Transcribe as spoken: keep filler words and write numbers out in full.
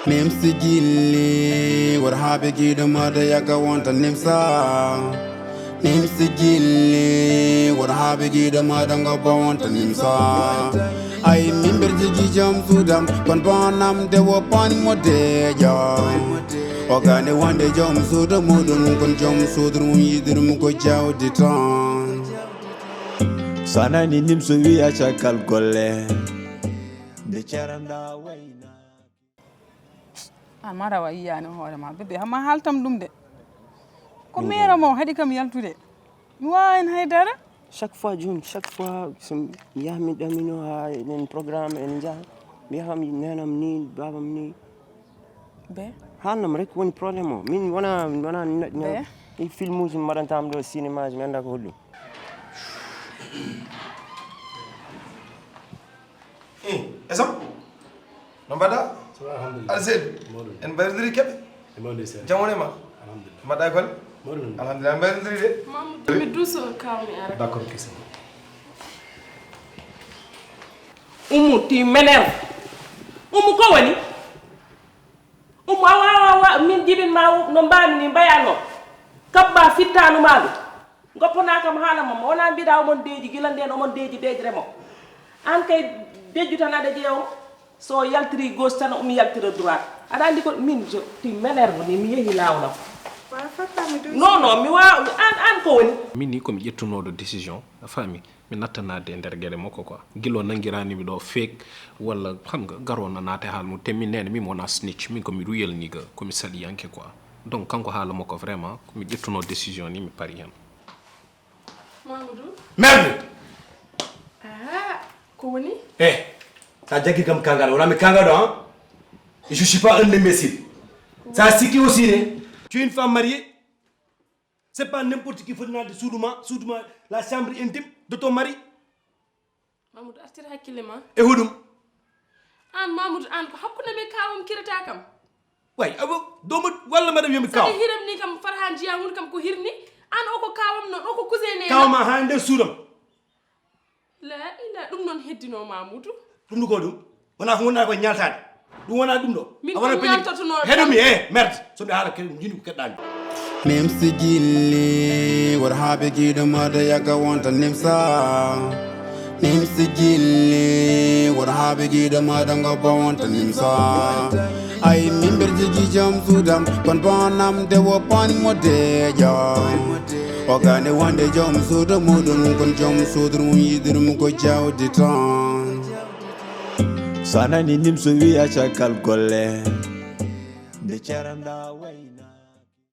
Nimsi gilli, wor habe gido mada yaka wonta nimsa. Nimsi gilli, wor habe gido mada ngo ba wonta nimsa. Ay mimber jigi jam sudam, kon bonam de wo pan mo de jam. O gane wonde jom suudu muɗum, kon jom suudu mum yiɗirum ko jawdi tan. So a nani nimso wiya caggal golle, nde caranda wayna. An ma tawa a yiyaani hoore ma bébé, hamma haaltam ɗum de. Ko meere mo haɗi kam yaltude. Mi waawa heen hay dara. Chaque fois jooni, chaque fois so mi yaha mi ɗamino haa eɗen programme eɗen njaha, mi yaha mi nenam ni, babam ni. Be? Haalnam rek woni problème o. Min wona, min wona neɗɗo. Be? Ɗi filmuuji mi mbaɗantam ɗo, cinéma ji, mi annda ko holɗum. Eh, Esam? No mbaɗa? Alhamdulillah. Aɗa selli? Mawɗum. En mbayrondiri keɓe? E mawɗum sel. Jam woni ma? Alhamdulillah. Mbaɗa école? Mawɗum. Alhamdulillah, en mbayrondiri de. Mamadou, mi duuso kawmi ara. D'accord, kisa. Umu, tu m'énerves. Umu, ko woni? Umu, awa, awa, awa, min jibin ma no mbaami ni mbayano. Kabba fittanu ma ɗum. Goppana kam haala mum, wona mbiɗa omon deeƴi gila nden omon deeƴi deeƴre mum. Aan kay dejju tan aɗa ƴeewa mo, so o yaltiri gauche tan omo yaltira droite. Aɗa anndi ko min je tu m'énerves ni mi yehi laawol am. Non non mi waawa aan aan ko woni? Min ni ko mi ƴettunooɗo décision a faami, mi natta naatde e nder geɗe makko quoi. Gila o nanngiraani mi ɗo feek walla xam nga garoo na naate haala mum, te min neene min mi wona snitch, min ko mi real nigga, ko mi saɗiyanke quoi. Donc kanko haala makko vraiment ko mi ƴettunoo décision ni mi pari heen. Mamadou. Merde. Ah, ko woni? Eh, sa jaggi kam kangal wona mi kangal ɗo hein. Je suis pas un imbécile. Sa sikki aussi ne. Tu es une femme mariée. C'est pas n'importe qui foti naatde suudu ma, suudu ma, la chambre intime de ton mari. Mamadou artir hakkille ma. E hoɗum? An Mamadou an ko hakkunde me kawam kirata kam. Way abo domo walla madame yomi kaw. Saka hiram ni kam farhan jiya hun kam ko hirni. An o ko kawam non o ko cousin ne. Kawma ha nder suudam. La ila ɗum noon heddino Mamoudou. Ɗum ɗo ko ɗum wona ko wona ko ñaltaade. Ɗum wona ɗum ɗo. Min ko ñaltotono. Heɗumi e merde. So mi haala kadi jiɗi ko keɗɗami. Nimsi gilli wor haaɓe giɗo mada yaga wonta nimsa. Nimsi gilli wor haaɓe giɗo mada ngo ba wonta nimsa. Ay mimber jigi jam sudam kon bonam de wo pan mo de jam. O gane wonde joom suudu muɗum kon joom suudu mum yiɗirum ko jawdi tan. So a nani nimso wiya caggal golle nde caranda wayna.